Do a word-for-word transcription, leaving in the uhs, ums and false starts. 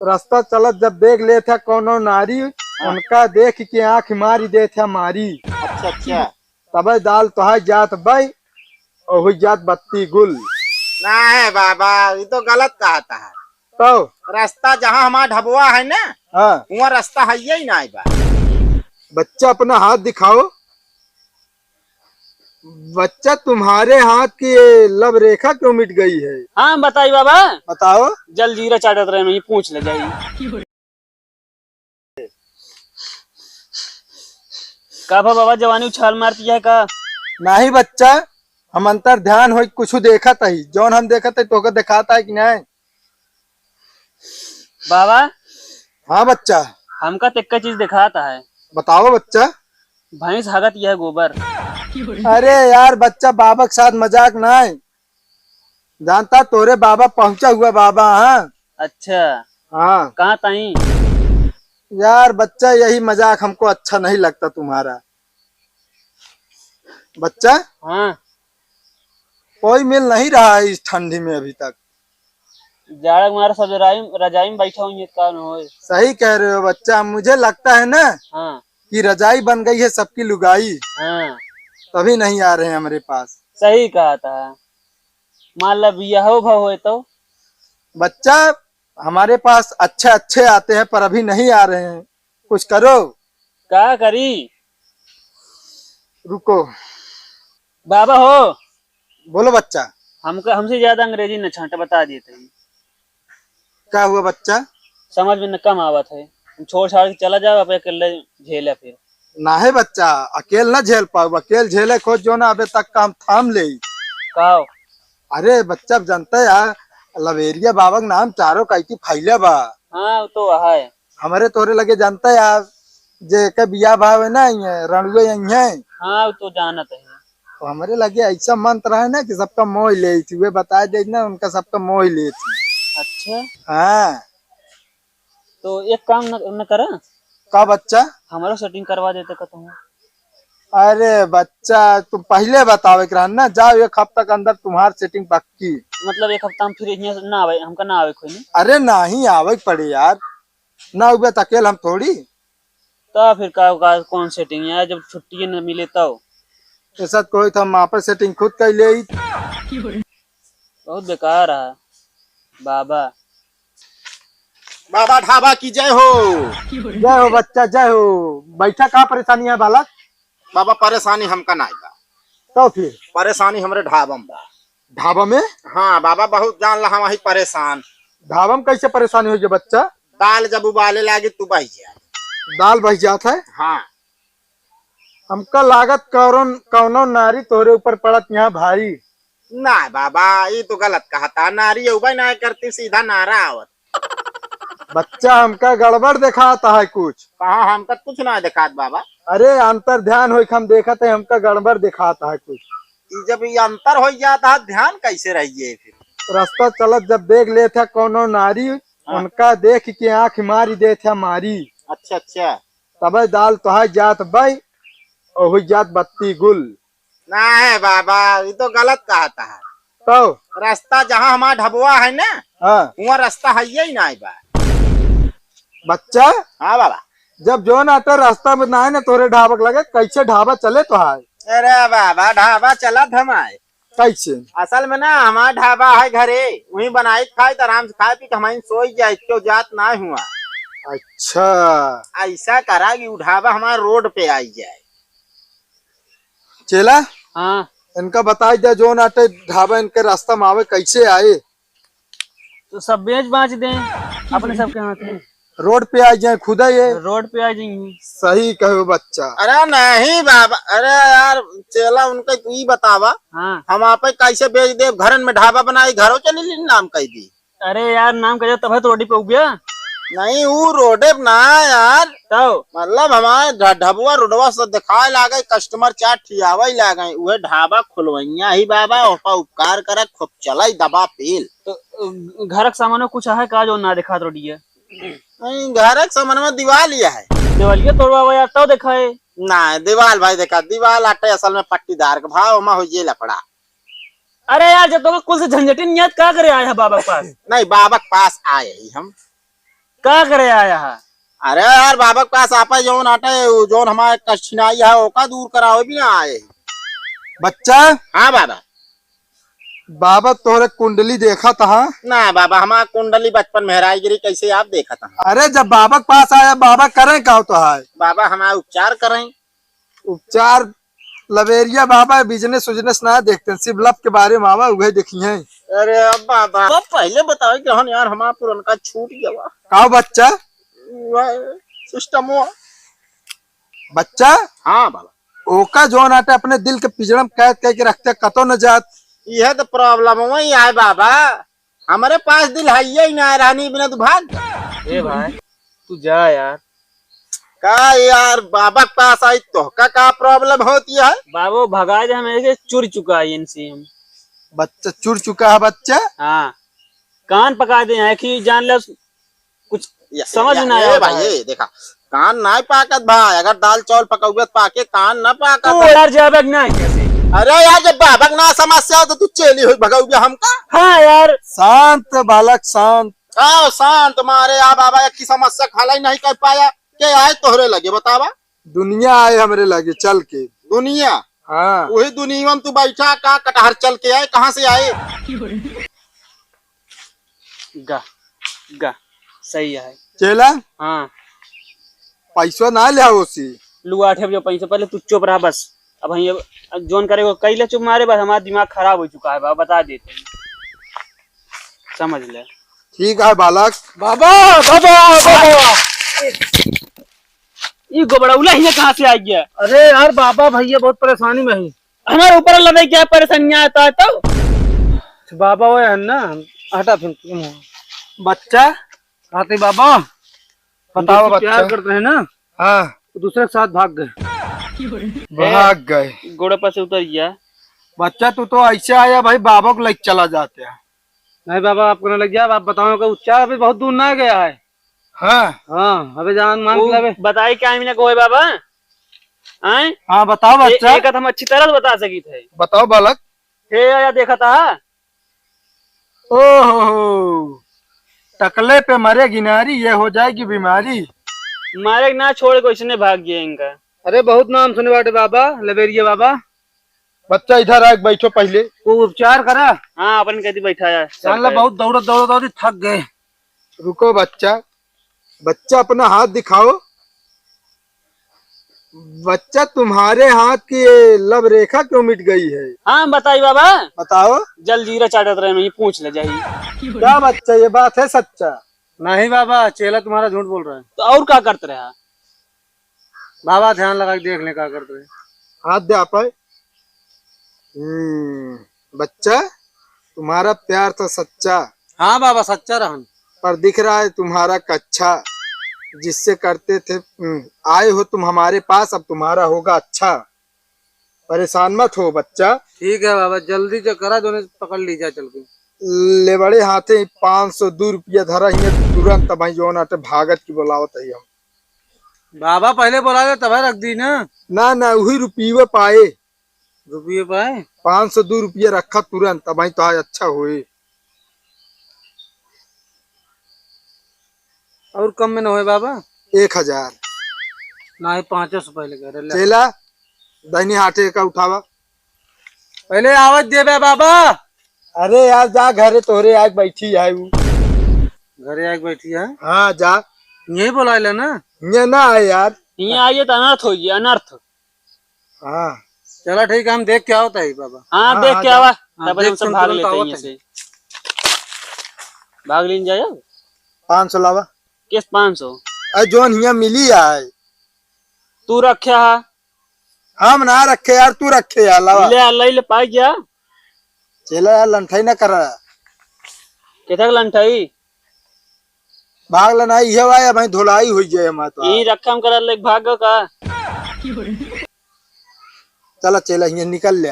रस्ता चलत जब देख लेत है कौनो नारी, हाँ। उनका देख के आँख मारी देत है मारी। अच्छा, अच्छा। तबे दाल तोहार जात बाई, और हुई जात बत्ती गुल। ना है बाबा, ये तो गलत कहत है। तो? रस्ता जहाँ हमार ढबवा है ना, हाँ। वहाँ रस्ता है ही ना बा। बच्चा, अपना हाथ दिखाओ। बच्चा, तुम्हारे हाथ की ये लव रेखा क्यों मिट गई है? हाँ, बताई बाबा। बताओ। जलजीरा चाटत रहे, मैं पूछ ले जाई। का भा बाबा, जवानी उछाल मारती है का? नाही बच्चा, हम अंतर ध्यान होई कुछ देखत हई, जौन हम देखत हई तोके देखात है कि नहीं? बाबा। हाँ बच्चा। हमका तो एक चीज देखात है। बताओ बच्चा। भैंस हगत यह गोबर। अरे यार बच्चा, बाबा के साथ मजाक ना है। जानता तोरे बाबा पहुंचा हुआ बाबा, हाँ। अच्छा। हाँ। कहाँ ताई? यार बच्चा, यही मजाक हमको अच्छा नहीं लगता तुम्हारा। बच्चा। हाँ। कोई मिल नहीं रहा है इस ठंडी में अभी तक। जाड़ा के मारे सब रजाई, रजाई में बैठा हुई है, का न होए। सही कह रहे हो बच्चा, मुझे लगता है ना हाँ। कि रजाई बन गई है सबकी लुगाई, हाँ। तभी नहीं आ रहे हैं हमारे पास। सही कहा था। मान ला बियाहो भा होए तो? बच्चा, हमारे पास अच्छे अच्छे आते हैं पर अभी नहीं आ रहे हैं, कुछ करो। का करी? रुको। बाबा हो। बोलो बच्चा। हमका, हमसे ज्यादा अंग्रेजी न छांटे, बता देते हैं। का हुआ बच्चा? समझ में न कम आवत है, हम छोड़ छाड़ के चला जाओ, अब अकेले झेले फिर। ना है बच्चा, अकेल ना झेल पाऊ, अकेल झेले खोज जो ना अबे तक काम थाम ले। का? अरे बच्चा, अब जानते यार, लवेरिया बाबा के नाम चारों काइती फैले बा। हाँ, वो तो है। हमरे तोरे लगे जानते यार, जे के बिया भाव है ना, ये रणुए यही है। हाँ, वो तो जानत है। तो हमरे लगे ऐसा मंत्र है ना कि सबका मोह ले थी, वे बता दे ना, उनका सबका मोह ले थी। अच्छा। हाँ। तो एक काम न, न करा। का बच्चा? हमारा सेटिंग करवा देते का तुम? अरे बच्चा, तुम पहले बतावे के रहन ना, जाओ एक हफ्ता के अंदर तुम्हार सेटिंग पक्की। मतलब एक हफ्ता में फिर यहाँ ना आवे, हमका ना आवे कोई नहीं? अरे नहीं आवे के पड़े यार, ना हुआ तो अकेल हम थोड़ी। तो फिर का, का कौन सेटिंग है जब छुट्टी न मिले तो? ऐसा कोई तो हम आपस सेटिंग खुद कर ले। बहुत बेकार है बाबा। बाबा ढाबा की जय हो। जय हो बच्चा, जय हो। बैठा, का परेशानी है बालक? बाबा परेशानी हमका नाई बा। तो फिर? परेशानी हमरे ढाबा में बा। ढाबा में? हाँ बाबा, बहुत जान ला हम वही परेशान। ढाबा में कैसे परेशानी हो गया बच्चा? दाल जब उबाले लागे तू बह जाए। दाल बह जात है? हाँ। हमका लागत कौन, कौनो नारी तोरे ऊपर पड़त यहाँ भारी। ना बाबा, ये तो गलत कहा था, नारी उबे ना करती, सीधा नारा आवत। बच्चा, हमका गड़बड़ देखात है कुछ। कहाँ, हमका कुछ ना देखात बाबा। अरे अंतर ध्यान होई, हम देखत है, हमका गड़बड़ देखात है कुछ। ई जब ये अंतर हो जाता है, ध्यान कैसे रहिए फिर? रास्ता चलत जब देख लेत है कौनो नारी, हाँ। उनका देख के आँख मारी देत है मारी। अच्छा, अच्छा। तबे दाल तोहार जात बाई, और हुई जात बत्ती गुल। ना है बाबा, ये तो गलत कहता है। तो? रास्ता जहाँ हमारा ढबवा है ना, हाँ। वहाँ रास्ता है ही ना बा। बच्चा? हाँ बाबा। जब जो ना तो रास्ता में ना है ना तोरे ढाबक लगे, कैसे ढाबा चले तोहार? अरे बाबा, ढाबा चलत हमार। कैसे? असल में ना हमार ढाबा है घरे, वहीं बनाई खाई तो आराम से खाए पी के हम सोई जाए, क्यों जात ना हुआ। अच्छा। ऐसा करा कि उ ढाबा हमारे रोड पे आई जाए। चेला, हाँ। इनका बताई दे, जो ना तो ढाबा इनके रास्ता में आवे, कैसे आए? तो सब बेच बांच दें अपने सबके हाथ में। रोड पे आ जाए खुदा ये। रोड पे आ जाएंगे। सही कहो बच्चा। अरे नहीं बाबा, अरे यार चेला, उनका तू ही बतावा। हाँ। हम आप कैसे बेच दे? घरन में ढाबा बनाई, घरों चली ली, नाम कह दी। अरे यार, नाम कह दे तब है तो रोटी पे उबिया। नहीं, वो रोडे पे ना यार। तब? मतलब हमारे ढ-, ढबुआ रोडवा से दिखाए लागे, कस्टमर चार ठियावे लागे, उहे ढाबा खुलवैया ही बाबा, ओपा उपकार करे, खूब चलाई दबा पेल। तो, अ, घर के सामान में कुछ है का जो ना दिखात रोडिया? नहीं, घर के सामान में दिवाल ही है। दिवालिया तोड़वा यार, तब दिखाए। ना, दिवाल भाई देखा, दिवाल आटे असल में पट्टीदार के भाव में हो ये लफड़ा। अरे यार, जब तो कुल से झंझटिन नियत का करे आए हैं बाबा के पास? नहीं, बाबा के पास आए ही हम। का करे आया है? अरे यार, बाबा के पास आपा जौन आटे, उ जौन हमारे कष्ट छिनाई है, ओका दूर करावे भी ना आए। बच्चा। हाँ बाबा। बाबा तोहरे कुंडली देखत हा? ना बाबा, हमार कुंडली बचपन में हेराई गिरी, कैसे आप देखत हा? अरे, जब बाबा के पास आया, बाबा करें का होता है? बाबा हमार उपचार करें। उपचार? लबेरिया बाबा business उजनेस ना देखते हैं, सिर्फ love के बारे में आवा, उहे देखी हैं। अरे बाबा, तो पहले बताओ कि हम यार, हमार पुरनका छूट गया। का बच्चा? वह system हुआ। बच्चा? हाँ बाबा। ओका जौन आटे अपने दिल के पिजड़ा में कैद करके रखते, कतो न जात। यह तो problem वही है बाबा, हमारे पास दिल है ही ना, रानी बिना तू भाग। ए भाई, तू जा यार। का यार, बाबा के पास आई तो का, का problem होती है? बाबू भगा दे, हम ऐसे चुर चुका है इनसे हम। बच्चा चुर चुका है बच्चा? हाँ, कान पका दे हैं कि जान ले कुछ ये, समझ ये, में ना ये आवत भाई, है। ये देखा, कान ना पाकत भाई, अगर दाल चावल पकौबे तो पाके, कान ना पाकत तू है। यार जाबे कि ना कैसे? अरे यार, जब बाबा के ना समस्या हो तो तू चेली हो भगौबे हमका? हाँ यार। शांत बालक, शांत। आओ शांत, मारे आ बाबा एक की समस्या का हल ही नहीं कर पाया, के आए तोहरे लगे बतावा? दुनिया आए हमरे लगे चल के। दुनिया? हाँ। वही दुनिया में तू बैठा का कटहर चल के आए, कहाँ से आए? गा, गा, सही है। चेला? हाँ। पैसा ना ले ओसी। लुआ ठेप जो पैसा, पहले तू चुप रहा बस। अब हम ये, अब जोन करे को कई ले चुप मारे, बस हमारा दिमाग खराब हो चुका है बाबा, बता देते हैं। समझ ले। ठीक है बालक। बाबा, बाबा, बाबा। ई गोबड़ौला हियाँ कहाँ से आ गया? अरे यार बाबा, भैया बहुत परेशानी में है। हमारे ऊपर लदे क्या परेशानियाँ आता है तो? अच्छा बाबा, वो है ना, हटा फिर तुम। बच्चा। हाँ तो बाबा, बताओ जिससे बच्चा। प्यार करते हैं ना, हाँ। वो दूसरे के साथ भाग गए। भाग गए। गोड़े पर से उतर गया। बच्चा, तू तो ऐसे आया भाई, बाबा को लेके चला जाते हैं। नहीं बाबा, आपको ना लग जाए, आप बताओ कि उपचार अभी बहुत दूर ना गया है। हाँ। हाँ, अबे जान मान वो के लबे। बताई क्या हमने को है बाबा? आए? हाँ, बताओ ए-, बच्चा। एक हम अच्छी तरह से बता सकी थे। बताओ बालक। हे आया देखा था? ओहो, टकले पे मरे गिनारी, ये हो जाएगी बीमारी। मारे ना छोड़ को इसने भाग गया इनका। अरे बहुत नाम सुने बाटे बाबा, लबेरिया बाबा। बच्चा इधर आके बैठो पहले। वो उपचार करा। हाँ, अपन कहती बैठा है। जान ला, बहुत दौड़त, दौड़त, दौड़त थक गए। रुको बच्चा, बच्चा अपना हाथ दिखाओ। बच्चा, तुम्हारे हाथ की ये लव रेखा क्यों मिट गई है? हाँ, बताई बाबा। बताओ। जलजीरा चाटत रहे, मैं पूछ ले जाई। क्या बच्चा, ये बात है सच्चा? नहीं बाबा, चेला तुम्हारा झूठ बोल रहा है। तो और का करत रहा? बाबा ध्यान लगा के देख ले का करत रहे। हाथ दे आप। हम्म, बच्चा, तुम्हारा प्यार था सच्चा। हाँ बाबा, सच्चा रहन। पर दिख रहा है तुम्हारा कच्चा, जिससे करते थे, हम्म, आए हो तुम हमारे पास, अब तुम्हारा होगा अच्छा। परेशान मत हो बच्चा। ठीक है बाबा, जल्दी से करा, जोने पकड़ ली जा चल के। ले बड़े हाथे पाँच सौ दो रुपया धरा ही तुरंत, भाई जोन आटे भागत की बोलावत है हम। बाबा पहले बोला दे, तब रख दी ना। ना, ना, वही रुपये पाए। रुपये पाए? पाँच सौ दो रुपया रखा तुरंत, अब भाई तो आज अच्छा होए। और कम में न होए बाबा? एक हजार। ना, ये पाँच सौ पहले कह रहे, ले। चेला, दाहिनी हाथे का उठावा। पहले आवत देबे बाबा। अरे यार, जा घरे, तोहरे आके बैठी है उ। घरे आके बैठी है? हाँ, जा। यही बोला ले ना। ये ना है यार। ये आइए तो अनर्थ हो गया, अनर्थ। हाँ। चला ठीक है, हम देख के आवत है बाबा। हाँ, हाँ, देख हाँ, के जा। आवा, हाँ, तब देख हम सब के भाग तुरंत लेते हैं आवत यहाँ है। से। भाग लीन जाए। पाँच सौ लावा। किस पाँच सौ? अरे जोन हियाँ मिली आए। तू रखे हा। हम ना रखे यार, तू रखे यार, लावा। ले आ, ले ले, पाई गया। चला यार, लंठाई ना करा। कितक लंठाई? भाग लेना, इहे वाया भाई, धुलाई हुई जाए हमार तो। यही रखम करा, ले भाग गो का? चला चला, हियाँ निकल ले।